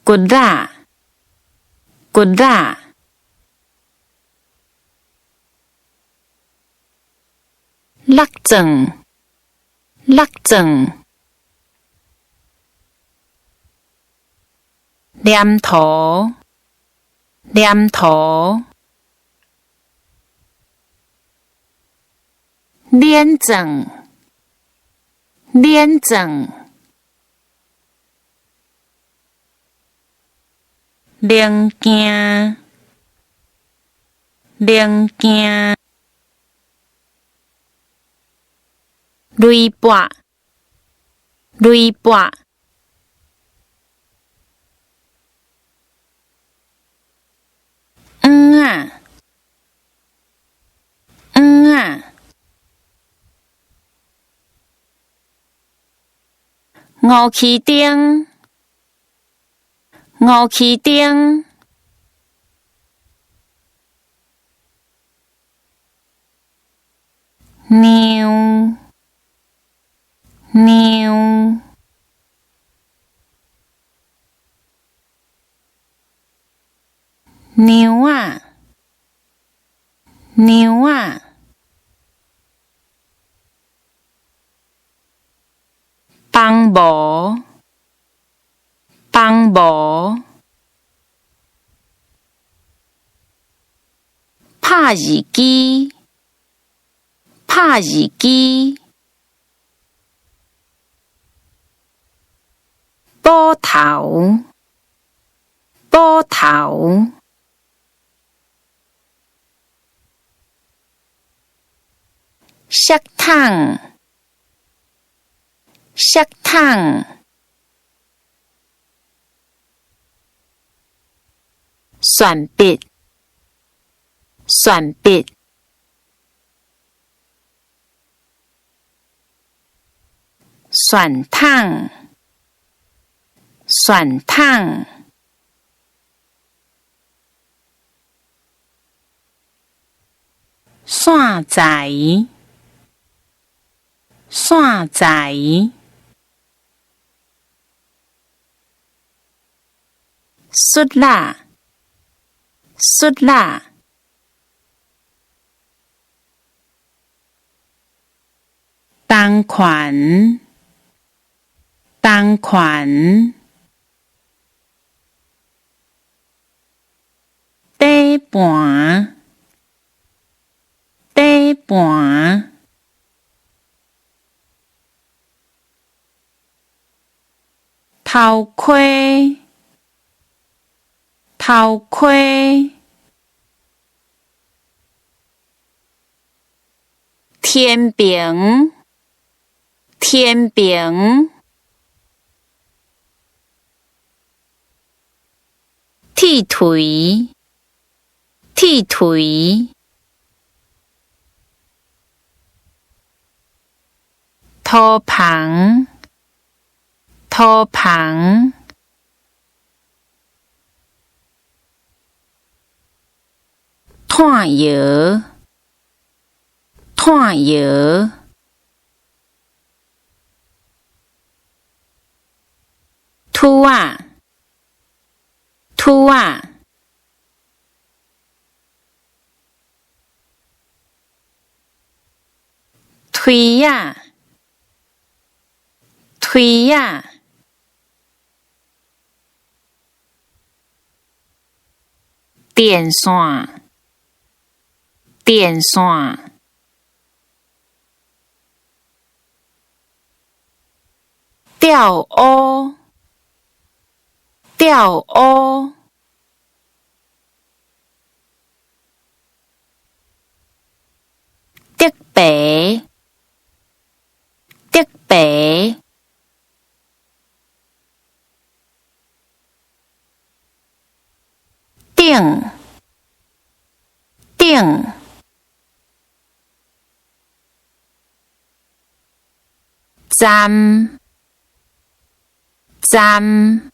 骨仔，骨仔，落鑽，落鑽，黏塗，黏塗，輾轉，輾轉，零件，零件，擂鉢，擂鉢，癀仔，癀仔，烏起燈，烏起燈，娘，娘，娘仔，娘仔，放無，放無，拍字機，拍字機，斧頭，斧頭，色桶，色桶，蒜筆，蒜筆，蒜桶，蒜桶，散財，散財，術仔，術仔，重權，重權，底盤，底盤，頭盔，頭盔，天平，天平，鐵槌，鐵槌，土蜂，土蜂，炭窯，炭窯，凸仔，凸仔，推仔，推仔，電線，電線，釣烏，釣烏，竹白，竹白，頂，頂，站，站。